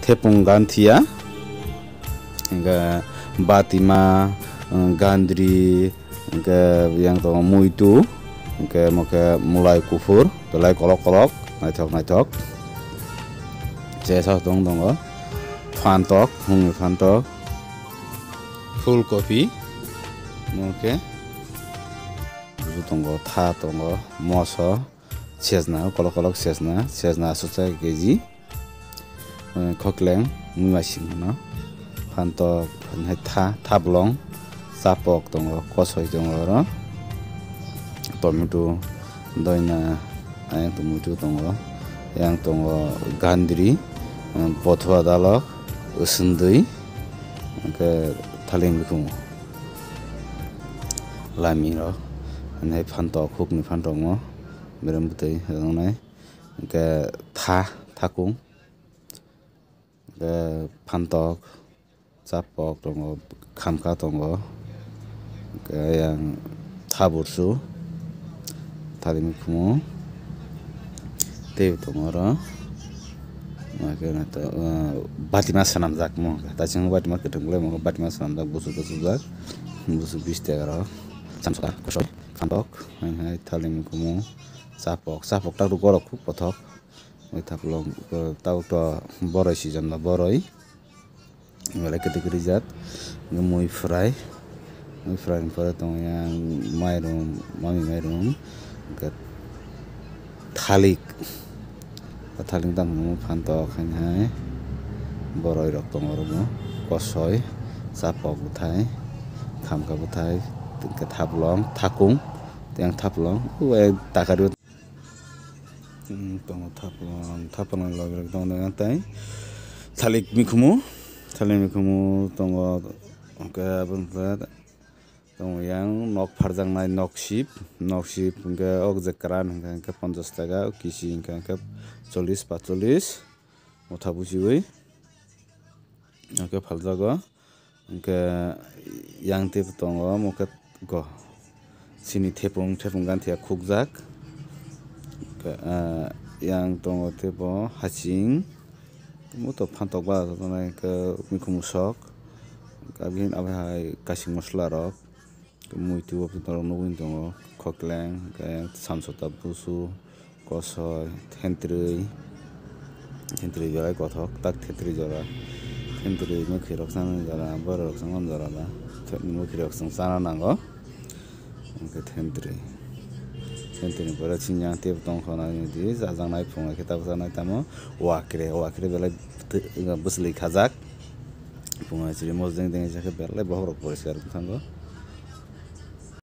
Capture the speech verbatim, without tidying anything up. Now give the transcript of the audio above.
thepung ganthia, hingke batima, gandri, hingke yang tongo muitu, hingke mokhe mulai kuphur, belai kolok kolok, naithok naithok. Chesa tong tongo, phantok, hwnwi phantok, phul kopi, mokhe, tongo, tha tongo, moso, sejna, kolok kolok sejna, sejna aswk kg. Khokleng, muimasing no. Phantok, hai tha, thaplong, chapok tongo, kosoi tongo oro. Tomato, doina, ayang tomato tongo. Yang tongo gandri, bothua dalok, usundui, hingke thaling bikhumu. Lami rok, hai phantok, hukni phantok mo, berem bwtwi rongnai. Hingke tha, thakung, hingke phantok, chapok tongo, khamka tongo, hingke yang tha bursu, thali mikhumu, teibo tongo oro, hingke batima swnamjak mo, taichung batima kwthwng bolai mo, batima swnamjak busu busu jak, busu bish taka rok, chamsa kosok, phantok, hai hai thali mikhumu. Chapok, chapok tak rw borok khub kothok. Tabuk to boroi season ba boroi. Belai kwtwi kwtwi jat. Mui fry. Mui fry ni pore tongo yang mairum, mami mairum. Hwnkhe thalik. Thalik tamo phantok hai hai. Boroi rok tongo oro bo. Kosoi, chapok bwthai, khamka bwthai, hwnkhe thaplong, thakung. Yang thaplong, uai takari. Hmm, tongo thaplong, thaplong logi logi tongo yang tai. Thalik mikhumu, thalik mikhumu tongo, hwnkhe aboni pore tongo yang nok pharjaknai, nok sip, nok sip hwnkhe ok je kwran hwnkhe, hwnkhe ponchas taka, kisi hwnkhe, hwnkhe chollish, paanchchollish motha buchiwi hwnkhe phaljago. Hwnkhe yang teibo tongo, omo khe go chini thepung, thepung ganthia khukjak. Hwnkhe, ah, yang tongo teibo haching, omo to phantok ba rwjaknai, hwnkhe mikhumu sok, hwnkhe aboni, abo hai kasing mosola rok. Muitu o norok nugwi tongo, khokleng, hwnkhe samsota busu, kosoi, thentwrwi, thentwrwi belai kothok, tak thentwrwi jora, thentwrwi mwkhwirok chanani jora, bororok changmani jora da, mwkhwirok chwng chana nango, hwnkhe thentwrwi, thentwrwini pore chini yang teibo tongkha nai di, chajaknai phunuknai khe tabuk chajaknai tamo, wakre, wakre belai bwtwi-, bwchwlwi khajak, phunuknai chwrwi mosdeng deng khe belai bokhorok poriskar wngwi thango.